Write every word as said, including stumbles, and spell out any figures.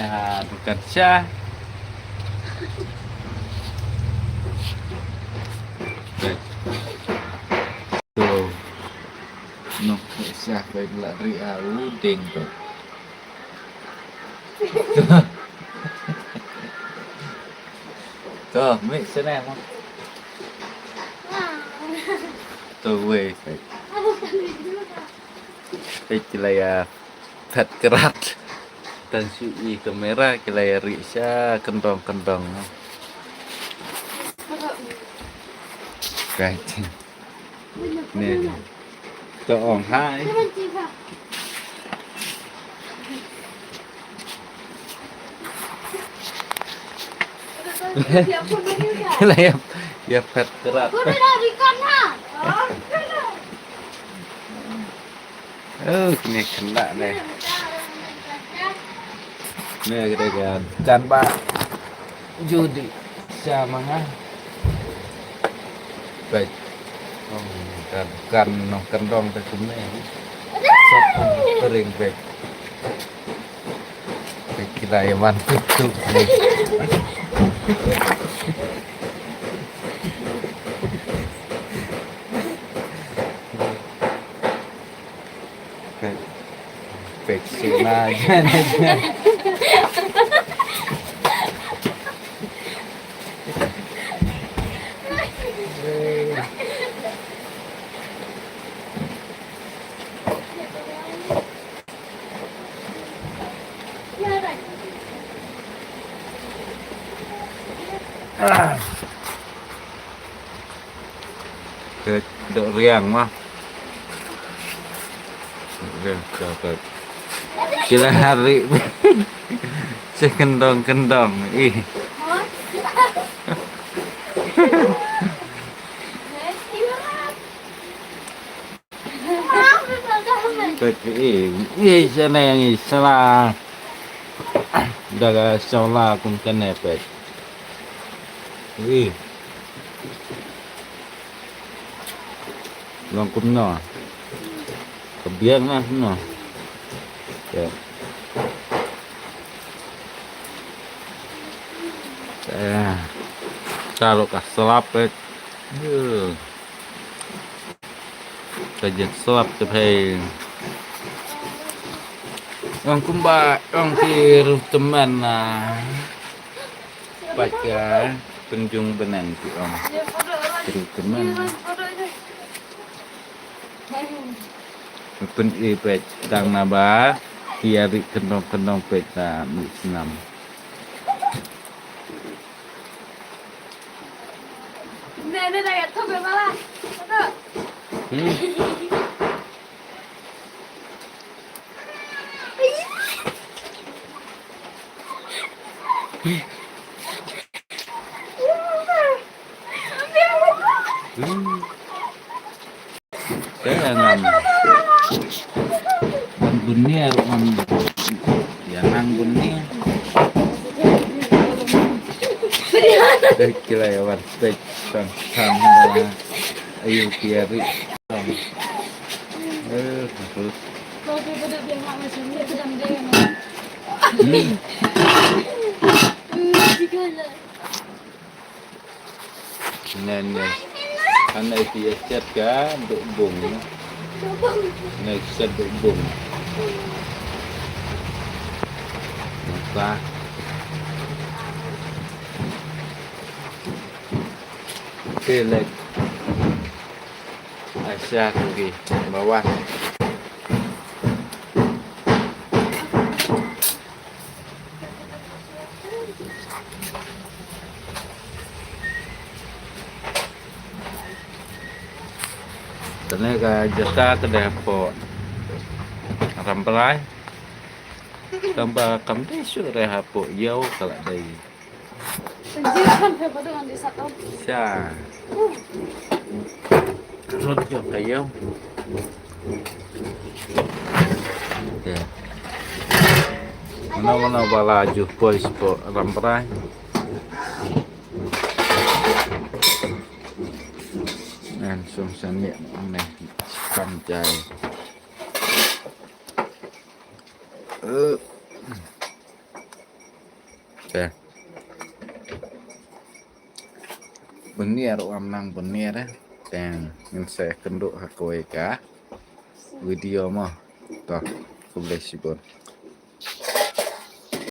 Ah, bukan sah. Baik. Tu. Noh, sah baik lah ri au ding tu. Tu, mik sini mo. Tu wei. Baik, ki la ïa phet krat. Tang shu i kamera ki la ïa ri sha kyndong kyndong. Right. Ni. To ong hai. Ki la ïa, ïa phet krat. Oh, kine kena ne. Ne kita kan. Kan ba. Judi. Sama ha. Baik. Oh, kan, kan, noh, kan dong ta kumne. Sop kering baik. Baik, kita yang bantu tu. Pek, pek sila. Ah. Dok riang mah. Dok riang, dok riang. Sila hari. Sekendong-kendong. Ih. Pek, ih, ih, sana yang ih, salah. Daga salah kum kene pek. Ih. Long kumno. Ka biang lah kumno. Ya. Eh. Taruh ka slap eh. Ya. Ka jet slap te phai. Long kumba, long ki ruh teman lah. Pat ka pynjung bneng ki ong. Ki ruh teman. Pyn-i peit tang naba ki ïa ri kyndong kyndong peit ta mih snam. Hmm. Hmm. Te ngam. Ngam bunni ruh ngam. Ïa nang bunni. Te ki la ïa wan stage tang tang. Ayu ki ïa ri. Eh, bagus. Hmm. Nen, nen. Anai ti ïa chet ka duk bung. Nai chet duk bung. Nasa. Te lek. Asia kugi bawah. Tane ka jaka ka dei hapoh Rambrai. Tang ba kam dei shuh re hapoh ïew ka la dei. Sha. Rut jong ka ïew. Te. Mano mano ba la ju poi sha Rambrai. Ngan sum sani ne kam jai. Eh. Te bynñiar u am nang bynñiar eh. Te ngin sa kynduh ha kawei ka video mo. To, khublei shibun.